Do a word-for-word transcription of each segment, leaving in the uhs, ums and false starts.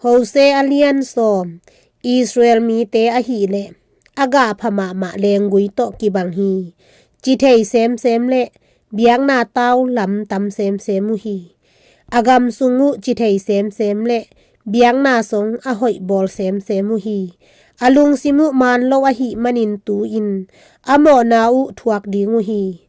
Hosea a lian sawm. Israel mite ahih leh a gah pha mahmah lenggui tawh kibang hi. Ci thei semsem le biakna tau lam tam semsem uh hi. A gam sung uh ci thei semsem le biakna song a hoih bawl semsem uh hi. A lungsim uh man lo ahih manin tu-in a mawhna uh thuak ding uh hi.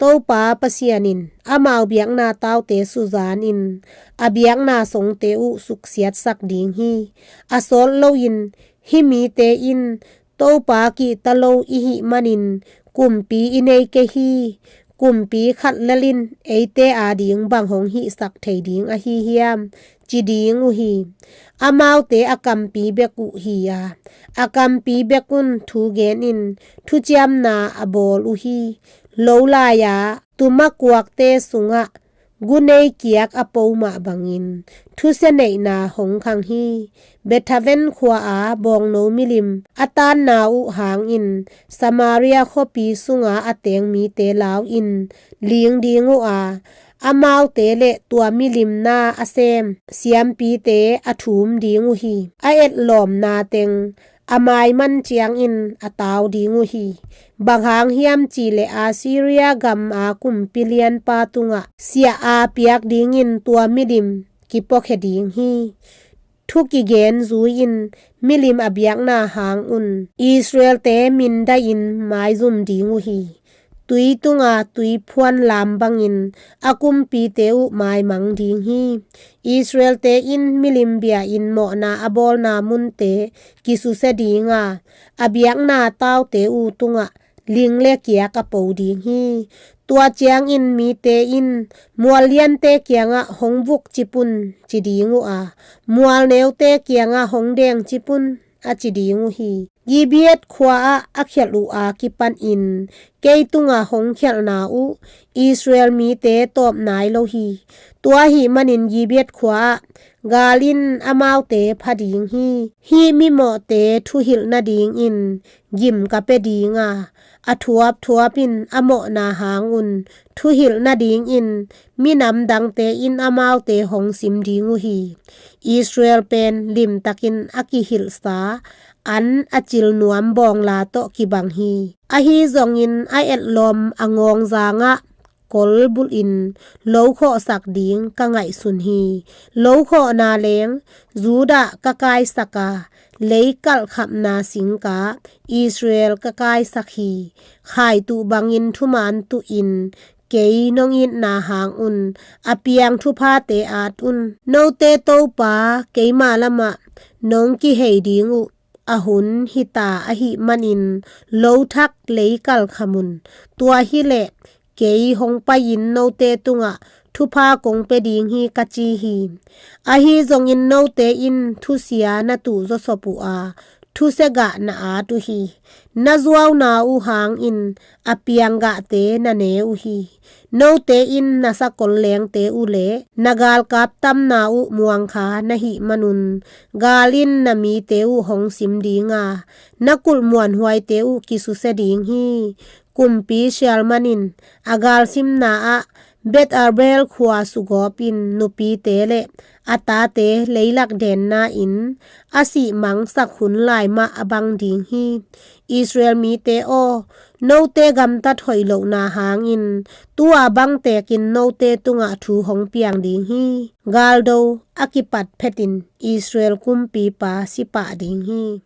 Topa Pasian in amau biakna taute suzanin a biakna songte uh suksiatsak ding hi. A sawt loin hih mite in Topa kihta lo i hih manin kumpi i nei kei hi. Kumpi khat lel in eite ading bang hong hihsak thei ding ahi hiam, ci ding uh hi. Amaute a kampi bek uh hi a, a kampi bek un thu genin thuciamna a bawl uh hi. Lo lai-a tuma kuakte sungah gunei kiak a po mah bangin thusia neihna hong khang hi. Bethaven khua-a bawngno milim a tanna uh hangin Samaria khuapi sunga a teng mite lau in ling ding uh a, amaute le tua milimna a sem siampite a thum ding uh hi. A etlawmna teng a maiman ciangin a tau ding uh hi. Bang hang hiam cihleh Assyria gama kumpi lianpa tungah siah a piak dingin tua milim kipuakhia ding hi. Thu kigen zui-in milim a biakna hangun Israelte mindai-in maizum ding uh hi. Tui tunga tuiphuan lam bangin a kumpite uh maimang ding hi. Israelte in milim bia-in mawhna a bawlna munte kisusia ding a, a biakna taute uh tungah ling le kiak a po ding hi. Tua ciangin mite in mual liante kiangah hong vuk cip un, ci ding uh a, mual neute kiangah hong deng cip un, a ci ding uh hi. Gibeah khua-ah a khialh uh a kipanin kei tungah hong khialhna uh Israel mite tawp nai lo hi. Tua ahih manin Gibeah khua-ah gal in amaute pha ding hi. Hih mimawhte thuhilh nadingin gim ka pia ding a, a thuapthuap in a mawhna hangun thuhilh nadingin minam dangte in amaute hong sim ding uh hi. Israel pen limtakin a kihilhsa an a cil nuam bawngla tawh kibang hi. Ahi zongin a etlawm a ngawngzangah kol bulhin lo khawhsak ding ka ngaihsun hi. Lo khawhna leng Judah ka kaisak a, lei kalhkhapna singka Israel ka kaisak hi. Khaituh bangin thuman tuhin kei nong itna hangun a piang thuphate at un. Note Topa keima lamah nong kihei ding uh a hun hita ahih manin lo thak lei kalkham un. Tua hileh kei hong pai-in note tungah thupha kong pia ding hi, ka ci hi. Ahi zongin note in thusia na tuh zawsop uh a, thusia gah na at uh hi. Na zuauna uh hangin a piang gahte na ne uh hi. Note in na sakol lengte uh le na galkap tamna uh muangkha na hih manun gal in na mite uh hong sim ding a, na kulh muanhuaite uh kisusia ding hi. Kumpi sialman in a galsimna ah Beth Arbel khua sugawpin nupite le a tate leilak denna in a sih mangsak hun lai mah a bang ding hi. Israel mite aw, note gamtat hoih lohna hangin tu-a bangtekin note tungah thu hong piang ding hi. Galdo a kipat phetin Israel kumpipa si pah ding hi.